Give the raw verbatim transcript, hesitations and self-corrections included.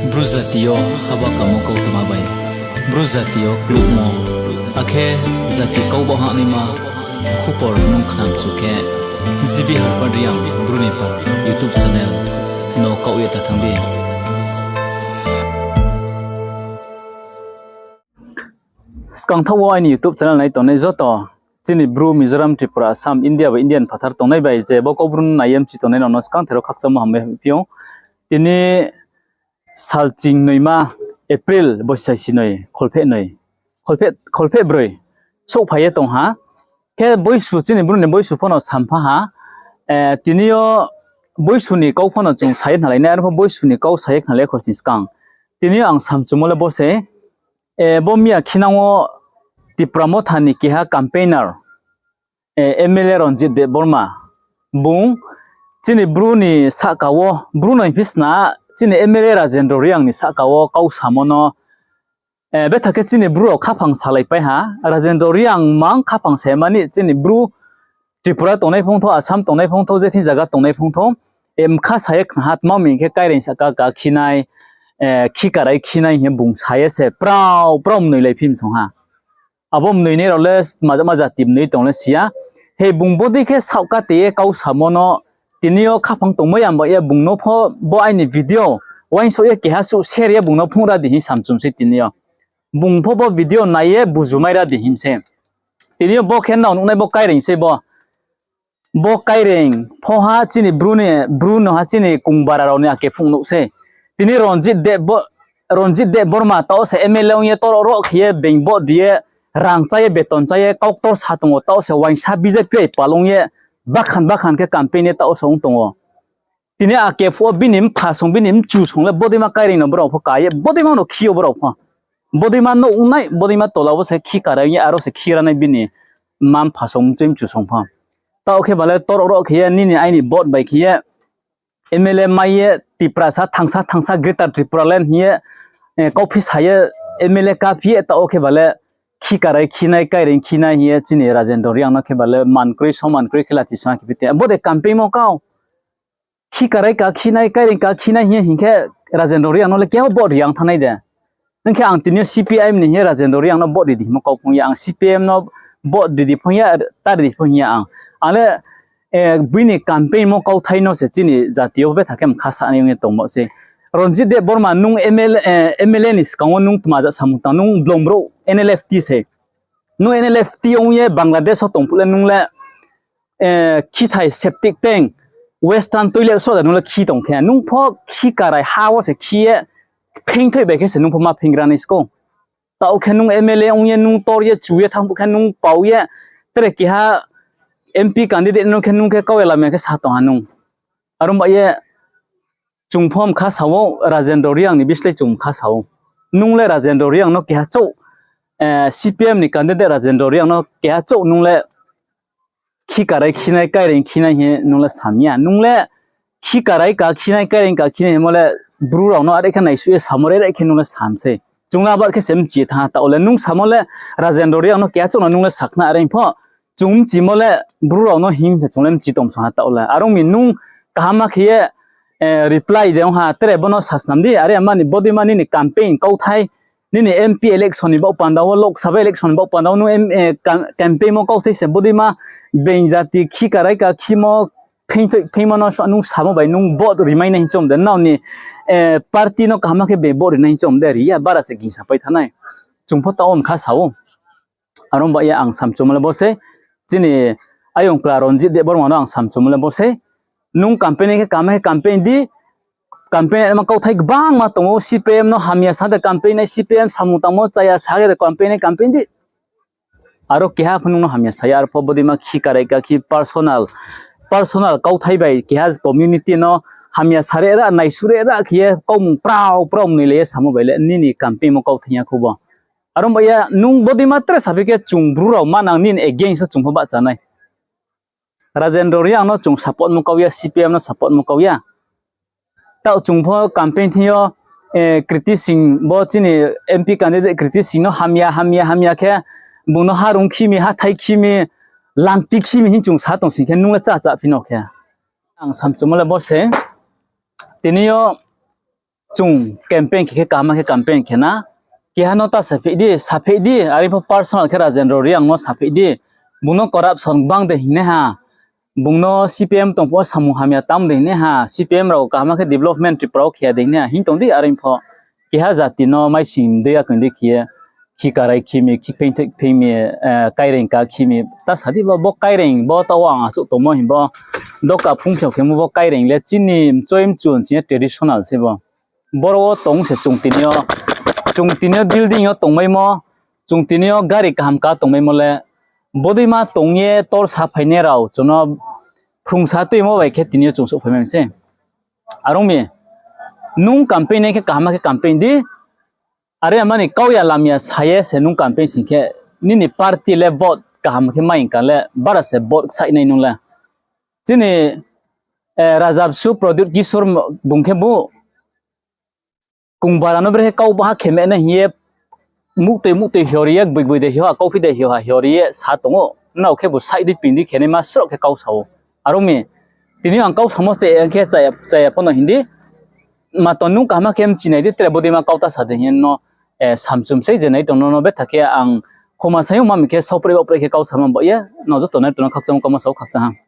Bru jati yo haba kamo kautma bai, Bru jati yo klukmo, akhe jati kau bo hahnaima khupor nung khnamchu khe, G B Harpad Reang Bru ni pha YouTube channel no kaoh ye ta thanng di. Skangthaoh wo aini YouTube channel nai tongnai joto chini Bru, Mizoram, Tripura, Assam, India bai Indian phathar tongnai bai je bo Kaubru no nai ye mchi tongnai rao no skangther wo khakchangmo hambai phi ou. Tini sal chingnoima April bosi saisinoi, kholpheh, kholpheh broi souhphai ye tong ha. Khe boisu, chini Bru ni boisu pho no sampha ha. Tini yo boisu ni kau pho no chung sa ye khnalai nai, arpho boisu ni kau sa ye khnalai kho sni skang. Tini yo ang samchumo le bo se, bo miya khinang wo Tipra Motha ni keha campaigner, M L A Ranjit Debbarma, bung chini Bru ni sahka wo, Bru no hingphi sna, chini M L A Rajendra Reang ni sahka wo kau samo no, betha khe chini Bru rao khaphang salaipai ha. Rajendra Reang mang khaphang sa mani chini Bru Tripura tongnai phongthou, Assam tongnai phongthou, je thing zaga tongnai phongthou, mkha sa ye khna ha, tma hing khe kaireing sahka ka khinai, khikarai khinai hing ye bung sa ye se prao prao mnoilai phi msong ha. Abo mnoinai rao le maja maja ti mnoi tong le si ya. Hei bung bodei khe saohka te ye kau samo no, tini yo khaphang tongmai ya ba ye bung no pho bo aini video uaingsouh ye keha suh share ye bung no phnuh ra di hing samchum sei tini yo. Bung pho bo video nai ye bujumai ra di hing se. Tini yo bo khe nrao nuhnai bo kaireing sei bo. Bo kaireing pho ha chini Bru ni, Bru no ha chini kongbara rao ni ake phung nuh sei. Tini Ranjit Deb, Ranjit Debbarma taoh se M L A ong ye toro roh khe ye being vote ri ye rang chá ye beton chá ye kauktor sa tong ou, taoh se uaingsa B J P bai pal ong ye bakhan bakhan khe campaign ye taoh se ong tong ou. Tini ake phuh wo bini mpha song, bini mchu song le bodeima kaireing no brao pho ka ye, bodeima no khi yo brao pho. Bodeima nouh ong nai, bodeima tola wo se khikarai ye aro se khiranai bini mma mpha song, mchoi mchu song pho. Taoh khe ba le toro roh khe ye nini aini vote bai khe ye M L A mai ye Tiprasa thangsa thangsa Greater Tipraland hing ye, kauphi sa ye M L A kaphi ye taoh khe ba le khikarai khinai, kaireing khinai hing ye chini Rajendra Reang no khe ba le man kroi, soman kroi khe lachi song ha khe phi te. Bo de campaign mo kau. Khikarai ka khinai, kaireing ka khinai hing ye hing khe Rajendra Reang no le keha vote ri ya ong thanng nai de. Hing khe ang tini yo C P I M ni hing ye Rajendra Reang no vote ri di hingmo kau phung ya, ang C P I M no vote ri di phung ya, ta ri di phung ya ang. Ang le, bini campaign mo kauthai no se chini jati yo betha khe mkha sanai ong ye tongmo sei. Ranjit Debbarma nung M L A, M L A ni skang wo nung tma ja samung tang, nung blong brouh N L F T se. Nung N L F T ong ye Bangladesh wo tong phuh le nung le, khithai septic tank, western toilet so da nung le khi tong khe. Nung pho khikarai ha wo se khi ye, pheingthoih bai khe se nung pho ma pheingra nai skou. Taoh khe nung M L A ong ye nung tor ye chu ye thanng phuh khe nung pau ye, tre keha M P candidate no khe nung khe kau ye lamya khe sa tong ha nung. Aro ba ye chung pho mkha sa ou, Rajendra Reang ni bislái chung mkha sa ou. Nung le Rajendra Reang no keha chouh, C P M ni candidate Rajendra Reang no keha chouh nung le khikarai khinai, kaireing khinai hing ye nung le sam ya. Nung le khikarai ka khinai, kaireing ka khinai hingmo le Bru rao no are khe naisuh ye samo re, are khe nung le sam sei. Chung le abar khe se mchi ye thanng ha taoh le. Nung samo le Rajendra Reang no keha chouh no nung le sakhna are pho. Chung mchimo le Bru rao no hing se chung le mchi tong song ha taoh le. Are ong mi nung kaham ma khe ye, reply de ong ha, tre bo no sasnam di, are mani bodeima nini campaign kauthai, nini M P election ni baoh panda wo, Lok Sabha election ni baoh panda wo nung, campaign mo kauthai se bodeima being jati khikarai ka khimo, pheingthoih pheingmo no nung samo bai nung vote rimai nai hing chom de, nrao ni party no kaham ma khe being vote ri nai hing chom de, ri ya, bara se gingsapai thanng nai. Chung pho taoh wo mkha sa ou. Aro ba ye ang samchumo le bo sei, chini ayong kla Ranjit Debbarma no ang samchumo le bo sei. Nung campaign khe kaham khe campaign di, campaign ma kauthai gbangma tong ou, C P I M no hamya sa de campaign nai, C P I M samung tangmo chaya sa de campaign nai, campaign di. Aro keha pho nung no hamya sa ya, arpho bodeima khikarai ka khi personal, personal kauthai bai keha community no hamya sa re ra, naisuh re ra khe ye kaumung prao prao mnoilai ye samo bai le nini campaign mo kauthai ya kho bo. Aro ba ye nung bodeima tre saphi khe chung Bru rao manang nini against wo chung pho bahcha nai. Rajendra Reang no chung support mo kau ya, C P M no support mo kau ya. Taoh chung pho campaign thing yo, Kriti Singh bo chini M P candidate Kriti Singh no hamya, hamya, hamya khe bung no harung khi mi, hathái khi mi, langti khi mi hing chung sa tong sing khe nung le chá chá phi no khe. Ang samchumo le bo se, tini yo chung campaign khe khe kaham khe campaign khe na. Keha no ta sapheih di, sapheih di, are pho personal khe Rajendra Reang no sapheih di. Bung no corruption gbang de hingnai ha. Bung no C P M tong phuh wo samung hamya tam de hingnai ha. C P M rao kaham khe development Tripura wo khe ya de hingnai ha. Hing tong di, are pho keha jati no maising dei akoi dei khe ye, khi karai khi mi, khi pheing mi, kaireng ka khi mi, ta sa di bo, bo kaireng bo taoh wo ang achouh tongmo hing bo, doka phung phiao khemo bo kaireng le chini mchoi mchun chini traditional se bo. Boro wo tong se chung tini yo, chung tini yo building yo tongmaimo, chung tini yo gari kaham ka tongmaimo le, bodeima tong ye tor saphainai rao chung no phrungsa tuimo bai khe tini yo chung souhphaimai se. Are ong mi, nung campaign nai khe kaham khe campaign di, are ama ni kau ya lam ya sa ye se nung campaign sing khe, nini party le vote kaham khe mai ka le, bara se vote ksaih nai nung le. Chini Rajabsu Pradyut Kishore bung khe bu kongbara no brekhe kau baha khe meh nai hing ye, muhtoi muhtoi hiori ye, gboi gboi de hio ha, kauphi de hio ha hiori ye sa tong ou. Nrao khe bu saih di ping di khe naima sroh khe kau sa ou. Are ong mi, tini ang kau samo chaya khe chaya pho no hing di. Mato nung kaham khe mchinai di, tre bodeima kau ta sa de hing ye no, samchum sei je nai tong no, no betha khe ang khoma sai ong ma mi khe saoproi baohproi khe kau sama baoh ye, no joto nai tong no khakchangmo kau ma sa ou, khakchang ha.